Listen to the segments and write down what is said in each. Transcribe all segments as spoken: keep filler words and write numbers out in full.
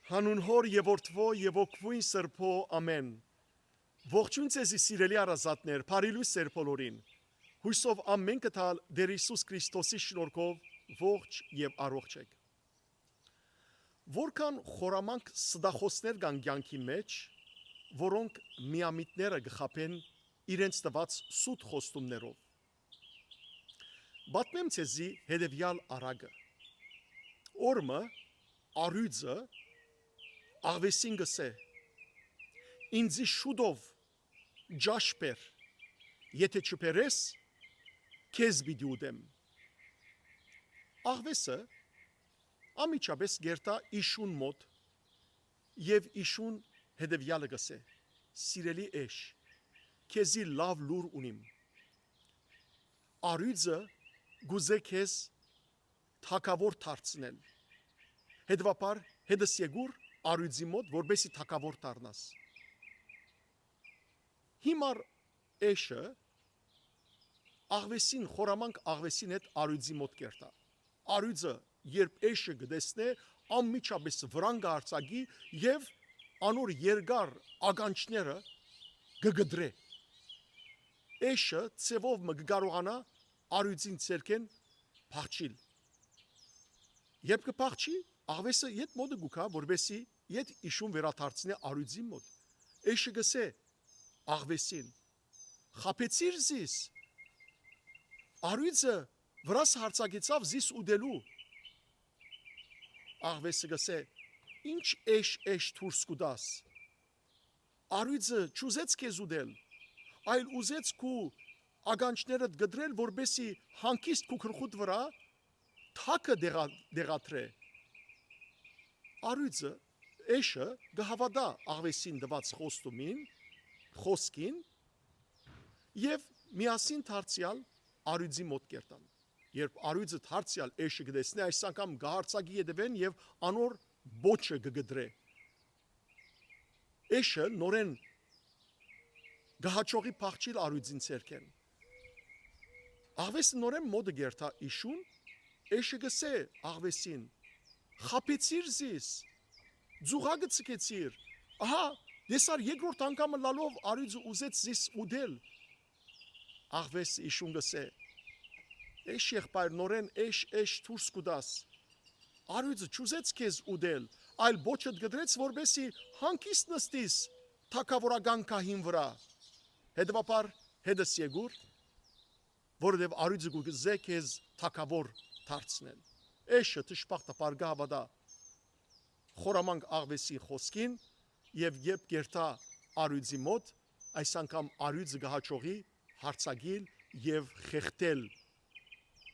Հանուն Հօր եւ Որդւոյ եւ Հոգւոյն Սրբոյ, ամէն։ Ողջոյն ձեզի, սիրելի հարազատներ, բարի լոյս ձեր բոլորին։ Յուսով ամէնքը տալ Տէր Յիսուս Քրիստոսի շնորհքով ողջ եւ առողջ էք։ Որքան խորամանկ ստախոսներ կան կեանքի մէջ, որոնք միամիտները կը խաբեն իրենց տուած սուտ խոստումներով։ Պատմեմ ձեզի հետեւեալ արագը։ Օր մը առիւծը աղուէսին կ'ըսէ. «Ինծի շուտով ճաշ բեր, եթէ չբերես, քեզ պիտի ուտեմ»։ Աղուէսը անմիջապէս կ'երթայ իշուն մօտ եւ իշուն հետեւեալը կ'ըսէ. «Սիրելի էշ, քեզի լաւ լուր ունիմ։ Առիւծը կ'ուզէ քեզ թագաւոր դարձնել։ Հետեւաբար հետս եկուր առիւծի մօտ, որպէսզի թագաւոր դառնաս»։ Հիմար էշը աղուէսին, խորամանկ աղուէսին հետ առիւծի մօտ կ'երթայ։ Առիւծը, երբ էշը կը տեսնէ, անմիջապէս վրան կը յարձակի եւ անոր երկար ականջները կը կտրէ։ Էշը ձեւով մը կը կարողանայ առիւծին ձեռքէն փախչիլ։ Երբ կը փախչի, աղուէսը ետ մօտը կու գայ, որպէսզի ետ իշուն վերադարձնէ առիւծին մօտ։ Էշը կ'ըսէ աղուէսին. «Խաբեցիր զիս։ Առիւծը վրաս յարձակեցաւ զիս ուտելու»։ Աղուէսը կ'ըսէ. «Ի՞նչ էշ-էշ դուրս կու տաս։ Առիւծը չուզեց քեզ ուտել, այլ ուզեց քու ականջներդ կտրել, որպէսզի հանգիստ քու գլխուդ վրայ թագը տեղա-, տեղադրէ»։ Առիւծը, էշը կը հաւատայ աղուէսին տուած խոստումին, խօսքին, եւ միասին դարձեալ առիւծի մօտ կ'երթան։ Երբ առիւծը դարձեալ էշը կը տեսնէ, այս անգամ կը յարձակի ետեւէն եւ անոր պոչը կը կտրէ։ Էշը նորէն կը յաջողի փախչիլ առիւծին ձեռքէն։ Աղուէսը նորէն մօտը կ'երթայ իշուն, էշը կ'ըսէ աղուէսին. «Խաբեցիր զիս, ձուղակը ձգեցիր։ Ահա, տեսար, երկրորդ անգամը լալով առիւծը ուզեց զիս ուտել»։ Աղուէսը իշուն կ'ըսէ. «Էշ եղբայր, նորէն էշ-էշ դուրս կու տաս։ Առիւծը չուզեց քեզ ուտել, այլ պոչդ կտրեց, որպէսզի հանգիստ նստիս թագաւորական գահին վրայ։ Հետեւաբար հետս եկուր, որովհետեւ առիւծը կ'ուզէ քեզ թագաւոր դարձնել»։ Էշը դժբախտաբար կը հաւատայ խորամանկ աղուէսի խօսքին եւ երբ կ'երթայ առիւծի մօտ, այս անգամ առիւծը կը յաջողի յարձակիլ եւ խեղդել,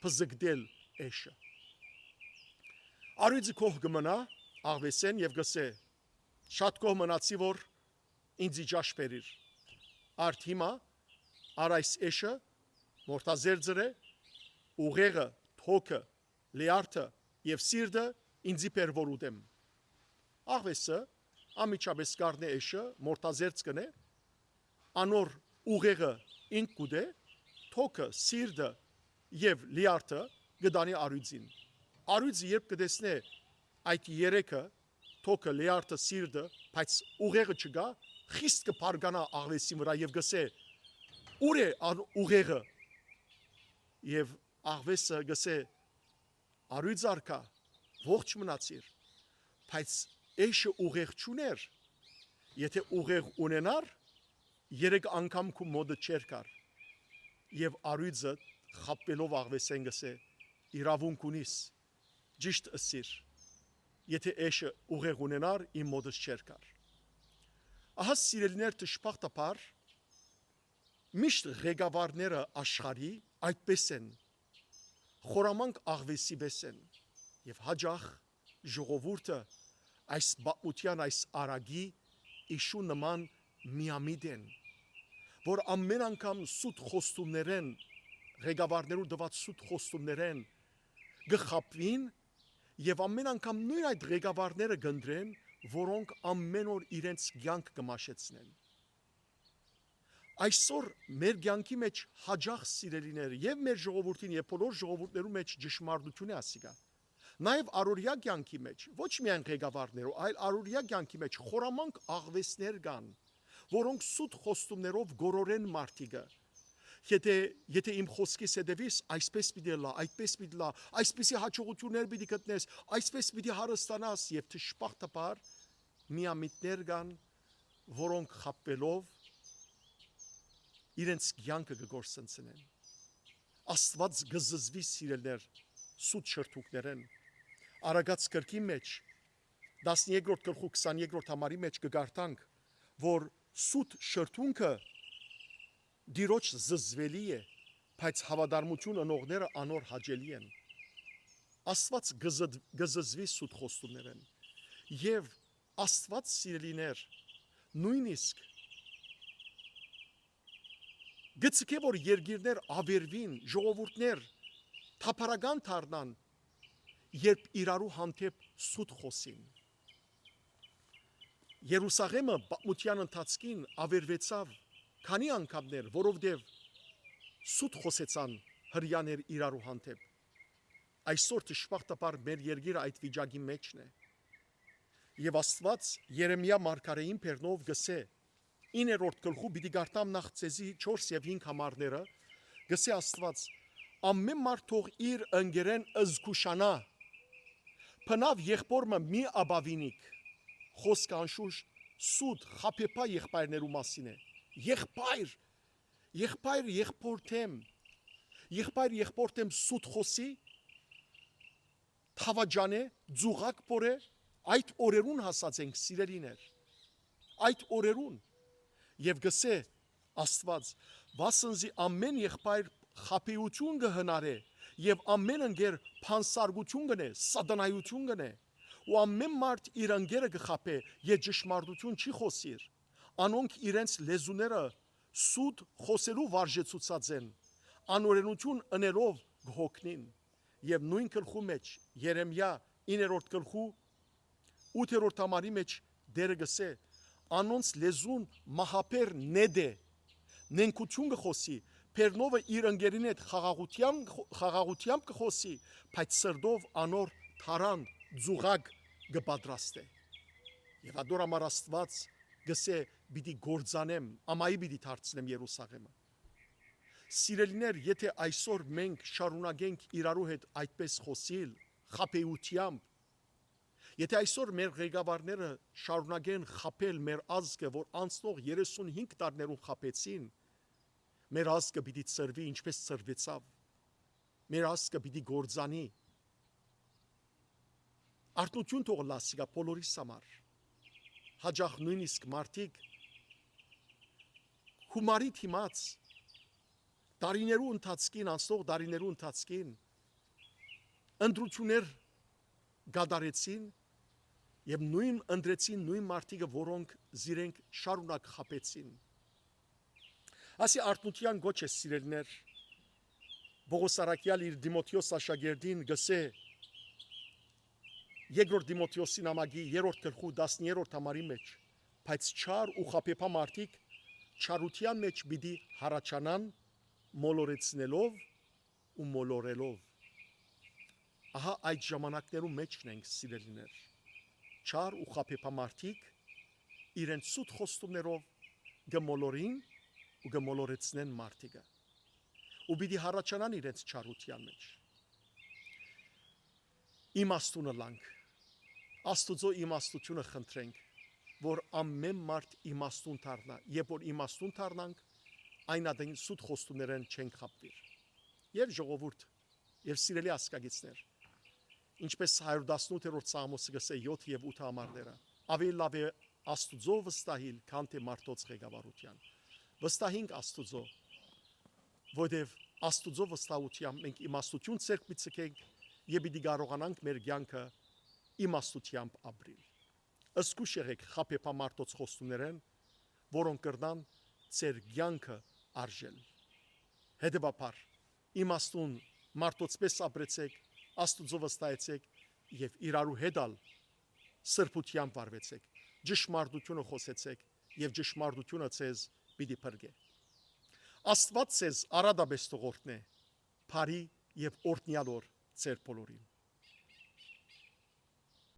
բզկտել էշը։ Առիւծը գոհ կը մնայ աղուէսէն եւ կ'ըսէ. «Շատ գոհ մնացի, որ ինծի ճաշ բերիր։ Արդ հիմա, առ այս էշը, մորթազերծրը, ուղեղը, թոքը, լեարդը եւ սիրտը ինծի բեր, որ ուտեմ»։ Աղուէսը անմիջապէս կ'առնէ էշը, մորթազերծ կ'ընէ, անոր ուղեղը ինք կ'ուտէ, թոքը, սիրտը եւ լեարդը կը տանի առիւծին։ Առիւծը երբ կը տեսնէ այդ երեքը, թոքը, լեարդը, սիրտը, բայց ուղեղը չկայ, խիստ կը բարկանայ աղուէսին վրայ եւ կ'ըսէ. «Ո՞ւր է ան ուղեղը»։ Եւ աղուէսը կ'ըսէ. «Առիւծ առկայ, ողջ մնացիր, բայց էշը ուղեղ չունէր, եթէ ուղեղ ունենար, երեք անգամ քու մօտը չէր գար»։ Եւ առիւծը խաբելով աղուէսէն կ'ըսէ. «Իրաւունք ունիս, ճիշդ ըսիր, եթէ էշը ուղեղ ունենար, իմ մօտս չէր գար»։ Ահա, սիրելիներ, դժբախտաբար միշտ ղեկավարները աշխարհի այդպես են, խորամանկ աղուէսի պէս են, եւ յաճախ ժողովուրդը այս պատմութեան այս արագի իշու նման միամիտ են, որ ամէն անգամ սուտ խոստումներէն, ղեկավարներու տուած սուտ խոստումներէն կը խաբուին եւ ամէն անգամ նոյն այդ ղեկավարները կ'ընտրեն, որոնք ամէն օր իրենց կեանք կը մաշեցնեն։ Այսօր մեր կեանքի մէջ յաճախ, սիրելիներ, եւ մեր ժողովուրդին, եւ բոլոր ժողովուրդներու մէջ ճշմարտություն է ասիկա, Նաեւ առօրեայ կեանքի մէջ, ոչ միայն ղեկավարներու, այլ առօրեայ կեանքի մէջ խորամանկ աղուեսներ կան, որոնք սուտ խոստումներով կ'օրհնեն մարդիկը։ Եթէ, եթէ իմ խօսքիս հետեւիս, այսպես պիտի ըլլայ, այդպես պիտի ըլլայ, այսպիսի յաջողութիւններ պիտի գտնես, այսպես պիտի հարստանաս, եւ դժբախտաբար միամիտներ կան, որոնք խաբուելով իրենց կեանքը կը կորսնցնեն։ Աստուած կը զզուի, սիրելիներ, սուտ շրթունքներէն։ Առակաց գրքի մէջ, տասներկրորդ գլխու քսաներկրորդ համարի մէջ կը կարդանք, որ սուտ շրթունքը Տիրոջ զզուելի է, բայց հաւատարմութիւն ընողները անոր հաճելի են։ Աստուած կը զդ-, կը զզուի սուտ խոստումներէն։ Եւ Աստուած, սիրելիներ, նոյնիսկ կը ձգէ, որ երկիրներ աւերուին, ժողովուրդներ թափառական դառնան, երբ իրարու հանդէպ սուտ խօսին։ Երուսաղէմը պատմութեան ընթացքին աւերուեցաւ քանի՞ անգամներ, որովհետեւ սուտ խօսեցան հրեաներ իրարու հանդէպ։ Այսօր, դժբախտաբար, մեր երկիրը այդ վիճակի մէջն է։ Եւ Աստուած Երեմիա մարգարէին բերնով կ'ըսէ, իններորդ գլխու պիտի կարդամ նախ ձեզի չորս եւ հինգ համարները, կ'ըսէ Աստուած. «Ամէն մարդ թող իր ընկերէն զգուշանայ, բնաւ եղբոր մը մի ապաւինիք»։ Խօսքը անշուշտ սուտ, խաբեբայ եղբայրներու մասին է։ Եղբայր, եղբայր, եղբոր դէմ, եղբայր, եղբոր դէմ սուտ խօսի, դաւաճանէ, ծուղակ պորէ, այդ օրերուն հասած ենք, սիրելիներ։ Այդ օրերուն։ Եւ կ'ըսէ Աստուած. «Վասն զի ամէն եղբայր խաբէութիւն կը հնարէ եւ ամէն ընկեր բանսարկութիւն կ'ընէ, սատանայութիւն կ'ընէ, ու ամէն մարդ իր ընկերը կը խաբէ եւ ճշմարտութիւն չի խօսիր։ Անոնք իրենց լեզուները սուտ խօսելու վարժեցուցած են, անօրէնութիւն ընելով կը յոգնին»։ Եւ նոյն գլխու մէջ, Երեմիա իններորդ գլխու ութերորդ համարի մէջ Տէրը կ'ըսէ. «Անոնց լեզուն մահաբեր նետ է, նենգութիւն կը խօսի, բերնովը իր ընկերին հետ խաղաղութեան-, խաղաղութեամբ կը խօսի, բայց սրտով անոր թարան, ծուղակ կը պատրաստէ»։ Եւ ատոր համար Աստուած կ'ըսէ. «Պիտի կործանեմ, ամայի պիտի դարձնեմ Երուսաղէմը»։ Սիրելիներ, եթէ այսօր մենք շարունակենք իրարու հետ այդպես խօսիլ, խաբէութեամբ, եթէ այսօր մեր ղեկավարները շարունակեն խաբել մեր ազգը, որ անցնող երեսունհինգ տարիներուն խաբեցին, մեր ազգը պիտի ցրուի, ինչպես ցրուեցաւ։ Մեր ազգը պիտի կործանի։ Արթնութիւն թող ըլլայ ասիկա բոլորիս համար։ Յաճախ նոյնիսկ մարդիկ գումարի դիմաց տարիներու ընթացքին, անցնող տարիներու ընթացքին ընտրութիւններ կատարեցին եւ նոյն ընտրեցին նոյն մարդիկը, որոնք զիրենք շարունակ խաբեցին։ Ասի արթնութեան գոչ է, սիրելիներ, Պողոս առաքեալ իր Տիմոթէոս աշակերտին կ'ըսէ երկրորդ Տիմոթէոսի նամակի երրորդ գլխու տասներորդ համարի մէջ. «Բայց չար ու խաբեբայ մարդիկ չարութեան մէջ պիտի հառաչանան, մոլորեցնելով ու մոլորելով»։ Ահա այդ ժամանակներու մէջն ենք, սիրելիներ։ Չար ու խաբեբայ մարդիկ իրենց սուտ խոստումներով կը մոլորին ու կը մոլորեցնեն մարդիկը, ու պիտի հառաչանան իրենց չարութեան մէջ։ Իմաստուն ըլլանք, Աստուծոյ իմաստութիւնը խնդրենք, որ ամէն մարդ իմաստուն դառնայ, երբ որ իմաստուն դառնանք, այն ատեն սուտ խոստումներէն չենք խաբուիր։ Եւ ժողովուրդ, եւ սիրելի ազգագիցներ, ինչպես հարիւր տասնութերորդ Սաղմոսը կ'ըսէ, յոթ եւ ութ համարները, ավելի լաւ է Աստուծոյ վստահիլ, քան թէ մարդոց ղեկավարութեան։ Վստահինք Աստուծոյ, որովհետեւ Աստուծոյ վստահութեամբ մենք իմաստութիւն ձեռք պիտի ձգենք եւ պիտի կարողանանք մեր կեանքը իմաստութեամբ ապրիլ։ Զգոյշ եղէք խաբեբայ մարդոց խոստումներէն, որոնք կրնան ձեր կեանքը արժել։ Հետեւաբար, իմաստուն մարդոց պէս ապրեցէք, Աստուծոյ վստահեցէք եւ իրարու հետ ալ սրբութեամբ վարուեցէք, ճշմարտութիւնը խօսեցէք եւ ճշմարտութիւնը ձեզ պիտի փրկէ։ Աստուած ձեզ արատապէս թող օրհնէ, բարի եւ օրհնեալ օր ձեր բոլորին։